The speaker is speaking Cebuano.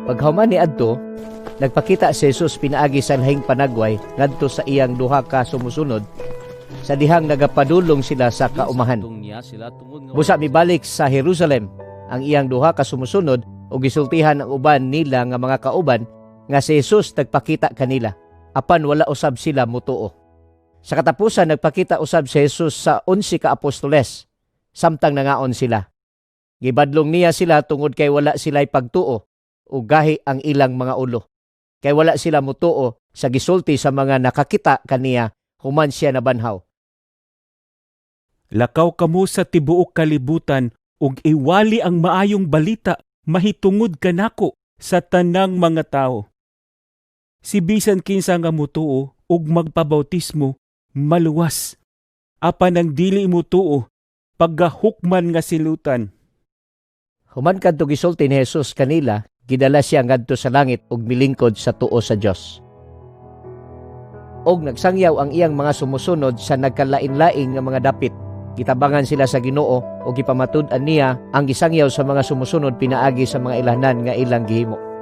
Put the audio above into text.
Paghuman niadto, nagpakita si Jesus pinaagi sa lahing panagway ngadto sa iyang duha ka sumusunod sa dihang nagapadulong sila sa kaumahan. Busa mibalik sa Jerusalem ang iyang duha ka sumusunod ug gisultihan ang uban nila nga mga kauban nga si Jesus nagpakita kanila, apan wala usab sila mutuo. Sa katapusan, nagpakita usab si Jesus sa 11 ka apostoles samtang nangaon sila. Gibadlong niya sila tungod kay wala sila'y pagtuo ug gahi ang ilang mga ulo, kay wala sila mutuo sa gisulti sa mga nakakita kaniya human siya nabanhaw. Lakaw kamo sa tibuok kalibutan ug iwali ang maayong balita mahitungod kanako sa tanang mga tawo. Si bisan kinsa nga mutuo ug magpabautismo, maluwas. Apan ang dili mutuo, pagahukman nga silutan. Human kadto gisulti ni Jesus kanila, gidala siya ngadto sa langit ug milingkod sa tuo sa Dios. Og nagsangyaw ang iyang mga sumusunod sa nagkalain-laing nga mga dapit. Gitabangan sila sa Ginoo ug gipamatud-an niya ang gisangyaw sa mga sumusunod pinaagi sa mga ilhanan nga ilang gihimo.